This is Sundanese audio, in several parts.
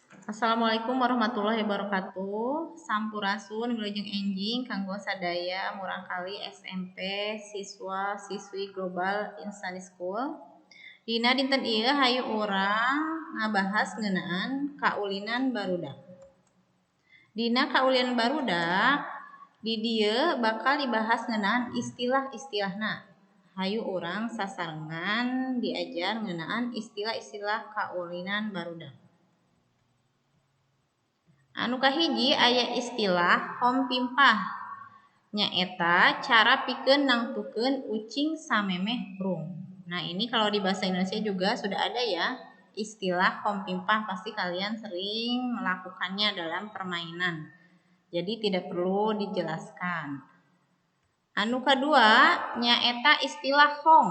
Assalamualaikum warahmatullahi wabarakatuh. Sampurasun, wilujeng enjing kanggo sadaya murangkali SMP siswa siswi Global Insani School. Dina dinten ieu hayu urang ngabahas ngeunaan kaulinan barudak. Dina kaulinan barudak di dieu bakal dibahas ngeunaan istilah-istilahna. Hayu urang sasarengan diajar ngeunaan istilah-istilah kaulinan barudak. Anu kahiji aya istilah hompimpah, nyaeta cara pikeun nangtukeun ucing samemeh prung. Nah, ini kalau di bahasa Indonesia juga sudah ada ya istilah hompimpah, pasti kalian sering melakukannya dalam permainan. Jadi tidak perlu dijelaskan. Anu kedua nyaeta istilah hong.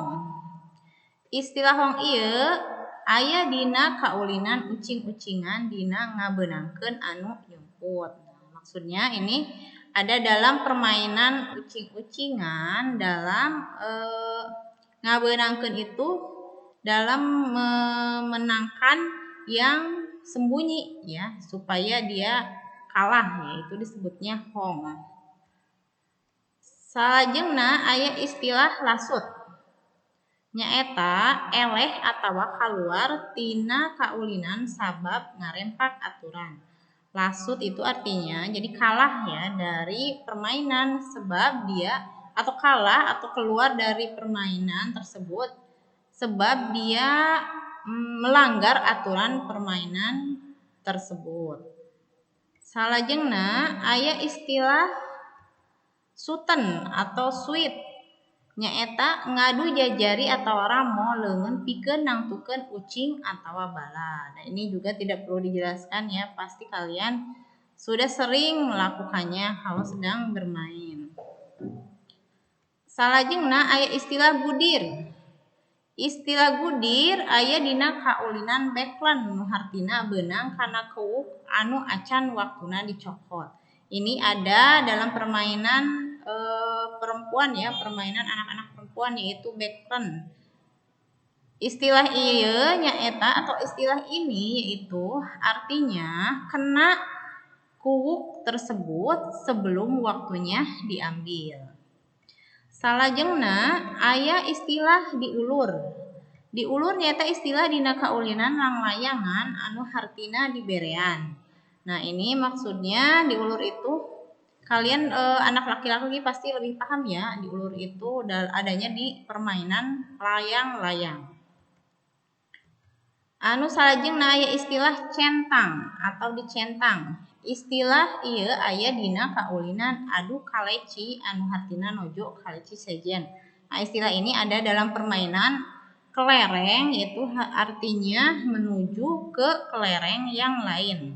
Istilah hong ieu aya dina kaulinan ucing-ucingan dina ngabeunangkeun anu nyumput. Nah, maksudnya ini ada dalam permainan ucing-ucingan dalam ngabeunangkeun itu dalam memenangkan yang sembunyi ya, supaya dia kalah ya, itu disebutnya hong. Salajengna aya istilah lasut. Nyaeta eleh atawa kaluar tina kaulinan sabab ngarempak aturan. Lasut itu artinya jadi kalah ya dari permainan sebab dia atau kalah atau keluar dari permainan tersebut sebab dia melanggar aturan permainan tersebut. Salajengna aya istilah suten atau sweet. Nyaeta ngadu jajari atawa ramo leungeun pikeun nangtukeun ucing atawa bala. Nah, ini juga tidak perlu dijelaskan ya, pasti kalian sudah sering melakukannya kalau sedang bermain. Salajengna aya istilah gudir. Istilah gudir aya dina kaulinan beklen nu hartina beunang kana kuuk anu acan waktuna dicokot. Ini ada dalam permainan perempuan ya, permainan anak-anak perempuan yaitu beklen. Istilah ieu nyaeta atau istilah ini yaitu artinya kena kuwuk tersebut sebelum waktunya diambil. Salajengna aya istilah diulur. Diulur nyaeta istilah dina kaulinan langlayangan anu hartina diberean. Nah, ini maksudnya diulur itu kalian anak laki-laki pasti lebih paham ya, diulur itu adanya di permainan layang-layang. Anu salajengna aya istilah centang atau dicentang. Istilah ieu aya dina kaulinan adu kaleci anu hartina nojo kaleci sejen. Nah, istilah ini ada dalam permainan kelereng, yaitu artinya menuju ke kelereng yang lain.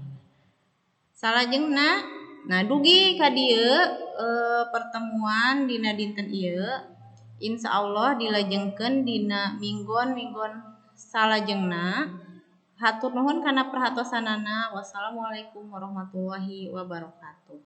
Salajengna, nah dugi ka dieu pertemuan dina dinten ieu, insyaallah dilajengkeun dina minggon-minggon salajengna. Hatur nuhun kana perhatosanana. Wassalamualaikum warahmatullahi wabarakatuh.